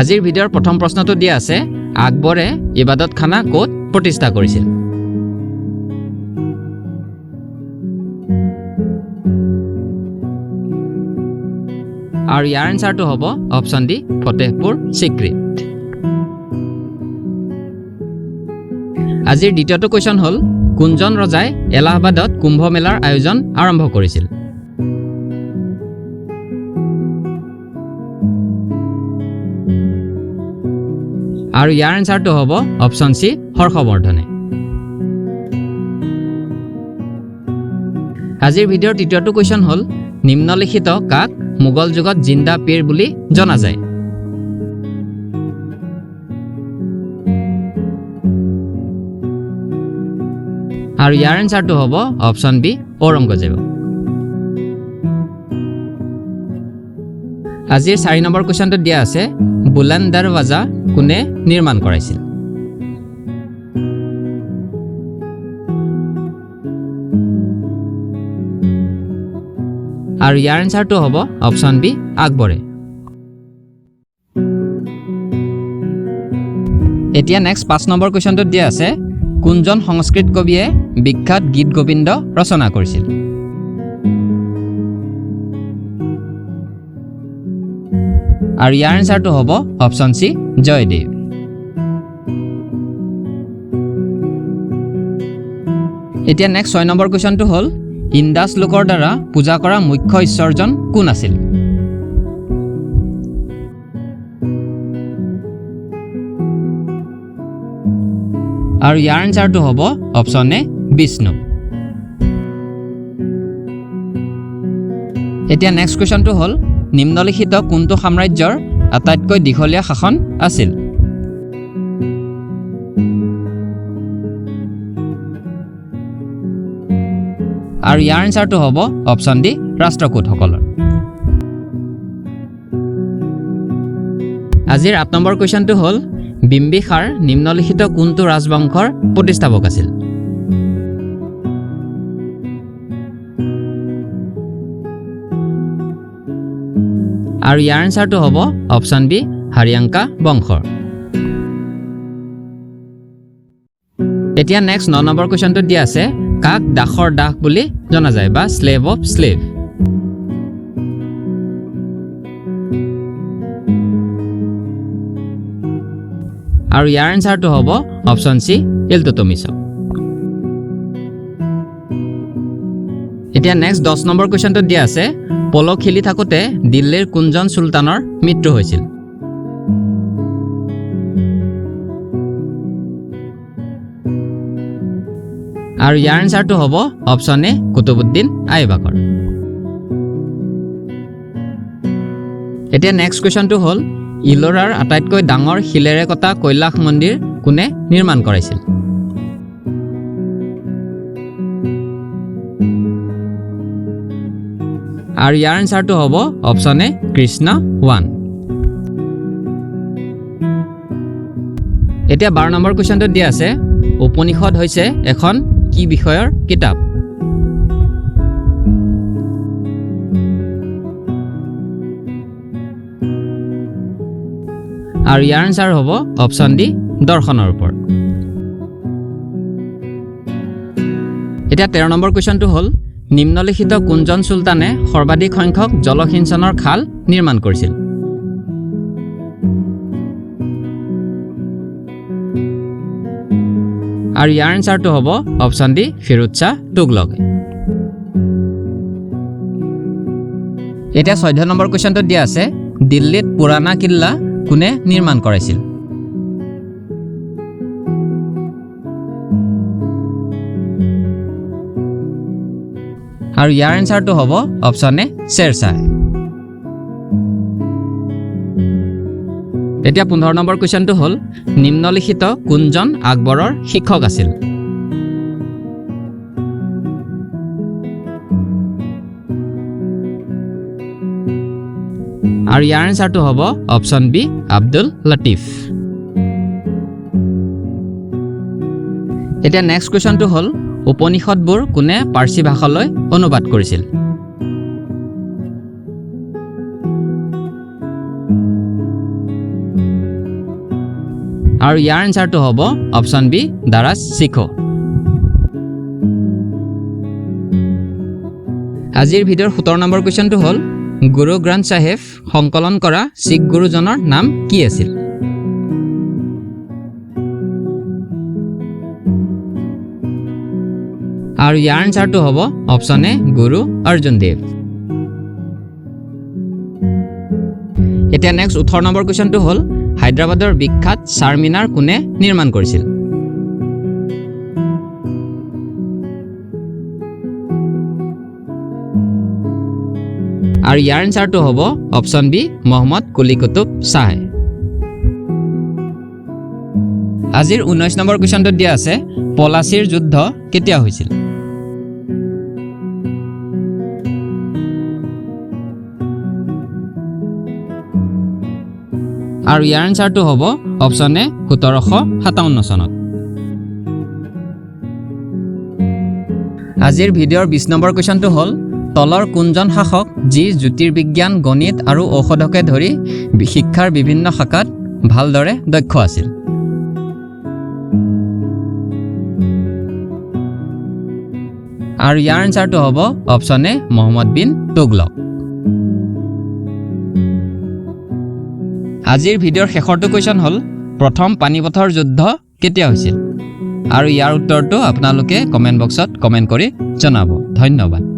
আজিৰ ভিডিঅ'ৰ প্ৰথম প্ৰশ্নটো দিয়া আছে, আকবৰে ইবাদতখানা ক'ত প্ৰতিষ্ঠা কৰিছিল? আৰু ইয়াৰ এনচাৰটো হ'ব অপশ্যন ডি, ফতেহপুৰ চিক্ৰীত। আজিৰ দ্বিতীয়টো কুৱেশ্যন হ'ল, কোনজন ৰজাই এলাহাবাদত কুম্ভ মেলাৰ আয়োজন আৰম্ভ কৰিছিল? আৰু ইয়াৰ এনচাৰটো হ'ব অপশ্যন চি, হৰ্ষবৰ্ধনে। আজিৰ ভিডিঅ'ৰ তৃতীয়টো কুৱেশ্যন হ'ল, নিম্নলিখিত কাক মোগল যুগত জিন্দা পীৰ বুলি জনা যায়? আৰু ইয়াৰ এনচাৰটো হ'ব অপশ্যন বি, ঔৰংগজেব। আজিৰ 4 নম্বৰ কুৱেশ্যনটোত দিয়া আছে, বুলন্দ দৰৱাজা কোনে নিৰ্মাণ কৰাইছিল? আৰু ইয়াৰ এনচাৰটো হ'ব অপশ্যন বি, আকবৰে। এতিয়া নেক্সট 5 নম্বৰ কুৱেশ্যনটোত দিয়া আছে, কোনজন সংস্কৃত কবিয়ে বিখ্যাত গীত গোবিন্দ ৰচনা কৰিছিল? আৰু ইয়াৰ এনচাৰটো হ'ব অপশ্যন চি, জয়দেৱ। এতিয়া নেক্সট 6 নম্বৰ কুৱেশ্যনটো হ'ল, ইণ্ডাছ লোকৰ দ্বাৰা পূজা কৰা মুখ্য ঈশ্বৰজন কোন আছিল? আৰু ইয়াৰ এনচাৰটো হ'ব অপশ্যন এ, বিষ্ণু। এতিয়া নেক্সট কুৱেশ্যনটো হ'ল, নিম্নলিখিত কোনটো সাম্ৰাজ্যৰ আটাইতকৈ দীঘলীয়া শাসন আছিল? আৰু ইয়াৰ এনচাৰটো হ'ব অপশ্যন ডি, ৰাষ্ট্ৰকূটসকলৰ। আজিৰ 8 নম্বৰ কুৱেশ্যনটো হ'ল, বিম্বিসাৰ নিম্নলিখিত কোনটো ৰাজবংশৰ প্ৰতিষ্ঠাপক আছিল? আৰু ইয়াৰ এনচাৰটো হ'ব অপশ্যন বি, হাৰিয়াংকা বংশৰ। এতিয়া নেক্সট 9 নম্বৰ কুৱেশ্যনটোত দিয়া আছে, কাক দাসৰ দাস বুলি জনা যায় বা শ্লেভ অফ শ্লেভ? আৰু ইয়াৰ এনচাৰটো হ'ব অপশ্যন চি, ইলটুটমিছক। এতিয়া নেক্সট 10 নম্বৰ কুৱেশ্যনটোত দিয়া আছে, পল' খেলি থাকোঁতে দিল্লীৰ কোনজন চুলতানৰ মৃত্যু হৈছিল? আৰু ইয়াৰ এনচাৰটো হ'ব অপশ্যন এ, কুতুবুদ্দিন আইবাকৰ। এতিয়া নেক্সট কুৱেশ্যনটো হ'ল, ইলোৰাৰ আটাইতকৈ ডাঙৰ শিলেৰে কটা কৈলাশ মন্দিৰ কোনে নিৰ্মাণ কৰাইছিল? আৰু ইয়াৰ এনচাৰটো হ'ব অপশ্যন এ, কৃষ্ণ ওৱান। এতিয়া 12 নম্বৰ কুৱেশ্যনটোত দিয়া আছে, উপনিষদ হৈছে এখন কি বিষয়ৰ কিতাপ? আৰু ইয়াৰ এনচাৰ হ'ব অপশ্যন ডি, দৰ্শনৰ ওপৰত। এতিয়া 13 নম্বৰ কুৱেশ্যনটো হ'ল, নিম্নলিখিত কোনজন চুলতানে সৰ্বাধিক সংখ্যক জলসিঞ্চনৰ খাল নিৰ্মাণ কৰিছিল? আৰু ইয়াৰ এনচাৰটো হ'ব অপশ্যন ডি, ফিৰোজ শ্বাহ তুগলকে। এতিয়া 14 নম্বৰ কুৱেশ্যনটোত দিয়া আছে, দিল্লীত পুৰাণা কিল্লা কোনে নিৰ্মাণ কৰাইছিল? আৰু ইয়াৰ এনচাৰটো হ'ব অপশ্যন এ, শ্বেৰশ্বাহ। এতিয়া 15 নম্বৰ কুৱেশ্যনটো হ'ল, নিম্নলিখিত কোনজন আকবৰৰ শিক্ষক আছিল? আৰু ইয়াৰ এনচাৰটো হ'ব অপশ্যন বি, আব্দুল লতিফ। এতিয়া নেক্সট কুৱেশ্যনটো হ'ল, উপনিষদবোৰ কোনে পাৰ্চী ভাষালৈ অনুবাদ কৰিছিল? আৰু ইয়াৰ এনচাৰটো হ'ব অপশ্যন বি, দাৰা শিখো। আজিৰ ভিডিঅ'ৰ 17 নম্বৰ কুৱেশ্যনটো হ'ল, গুৰু গ্ৰন্থ চাহেব সংকলন কৰা শিখ গুৰুজনৰ নাম কি আছিল? আৰু ইয়াৰ এনচাৰটো হ'ব অপশ্যন এ, গুৰু অৰ্জুন দেৱ। এতিয়া নেক্সট 18 নম্বৰ কুৱেশ্যনটো হ'ল, হায়দৰাবাদৰ বিখ্যাত চাৰমিনাৰ কোনে নিৰ্মাণ কৰিছিল? আৰু ইয়াৰ এনচাৰটো হ'ব অপশ্যন বি, মহম্মদ কুলি কুতুব শ্বাহে। আজিৰ 19 নম্বৰ কুৱেশ্যনটোত দিয়া আছে, পলাচীৰ যুদ্ধ কেতিয়া হৈছিল? আৰু ইয়াৰ এনচাৰটো হ'ব অপশ্যন এ, 1757 চনত। আজিৰ ভিডিঅ'ৰ 20 নম্বৰ কুৱেশ্যনটো হ'ল, তলৰ কোনজন শাসক যি জ্যোতিৰ্বিজ্ঞান, গণিত আৰু ঔষধকে ধৰি শিক্ষাৰ বিভিন্ন শাখাত ভালদৰে দক্ষ আছিল? আৰু ইয়াৰ এনচাৰটো হ'ব অপশ্যন এ, মহম্মদ বিন তুগলক। আজিৰ ভিডিঅ'ৰ শেষৰটো কুৱেশ্যন হ'ল, প্ৰথম পানীপথৰ যুদ্ধ কেতিয়া হৈছিল? আৰু ইয়াৰ উত্তৰটো আপোনালোকে কমেণ্ট বক্সত কমেণ্ট কৰি জনাব। ধন্যবাদ।